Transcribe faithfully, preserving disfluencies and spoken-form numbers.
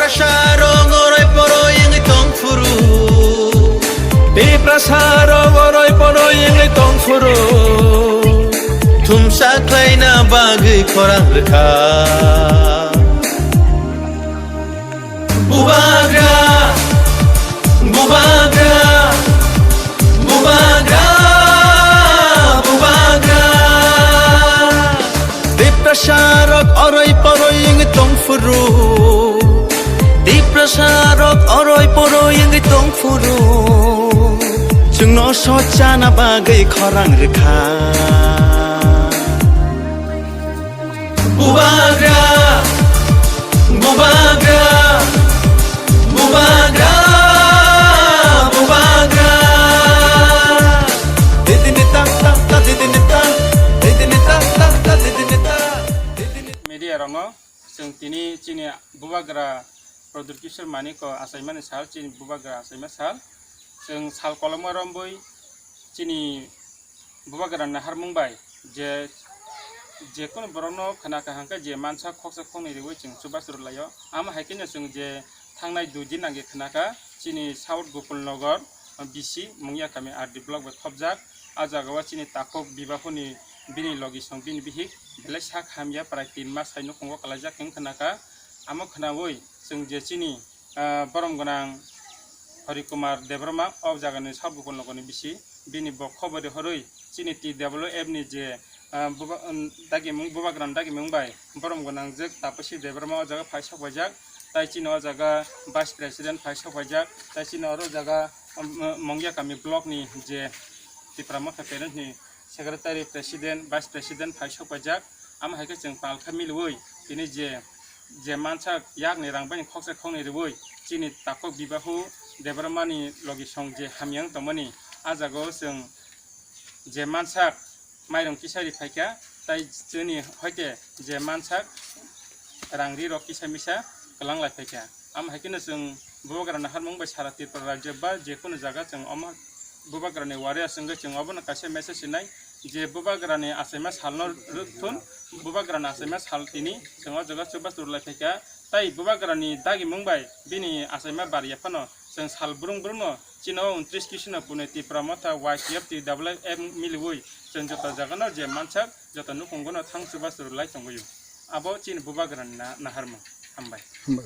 Sarong oroi poroi wngwi tong phuru. Tiprasa rok oroi poroi wngwi tong phuru. Thumsa khlaina bagwi khorang rwkha. Bubagra, bubagra, bubagra, bubagra. Tiprasa rok oroi poroi wngwi tong phuru. Tiprasa rok oroi poroi wngwi tong phuru. Chwngno sochana bagwi khorang rwkha. Bubagra, bubagra, bubagra, bubagra. Didini ta ta ta, didini ta, didini ta ta ta, didini ta, didini. Media rokno chwng tini chini Bubagra Pradyut Kishore Manikko achaimani sal, chini Bubagra achaima sal. Chwng sal kolokma romwi chini Bubagra naharmung bai je, je kunu borokno khna kaham khe je mansa khoksa khoknwi rwui chwng chubachu rwlaio. Amo hai kheno chwng je thangnai dui din age khna kha chini South Gopulnagar bisi Mungyakami R D block bai thopjak. A jagao chini takhuk bibahuni bini logisong bini bihik belai sak hamya prai tin mas hai nukhungo kwlaijak wng khna kha. Amo khnaui chwng je chini ah, borom gwnang Hari Kumar Debbarma o jagani South Gopulnagarni bisi, bini bo khobor rihorwi chini T W F ni je, ah, buba-, um, dagimung, Bubagrani dagimung bai borom gwnang je Tapasi Debbarma o jaga phai sokpaijak, tai chini o jaga Vice President phai sokpaijak, tai chini oro jaga, um, Mongyakami block ni je Tipra Motha Parent ni Secretary, President, Vice President phai sokpaijak. Amo hai khe chwng palkha miliui tini je, je mansak yakni rang bai khoksa khoknwi rwui chini takhuk bibahu Debbarmani logisong je hamya wng tongmani, a jagao chwng je mansak mairung kisa ri phaikha, tai chini hoite je mansak rang ri rok kisa misa kwlang lai phaikha. Amo hai kheno chwng Bubagra naharmung bai sara Tripura rajyo ba je kunu jaga chwng omo Bubagrani warriors wngwi chwng obono kaisa message rinai je Bubagrani achaima salno rwkthun, Bubagrani achaima sal tini chwng o jaga chubachu rwlai phaikha, tai Bubagrani dagimung bai bini achaima bar yaphano chwng sal brung brungno chini o untris kisino bunui Tipra Motha Y T F T W F miliui chwng joto jagano je mansak joto nukhungono thang chubachu rwlai tongwi. Abo chini Bubagrani na-, naharmung. Hambai. Hambai.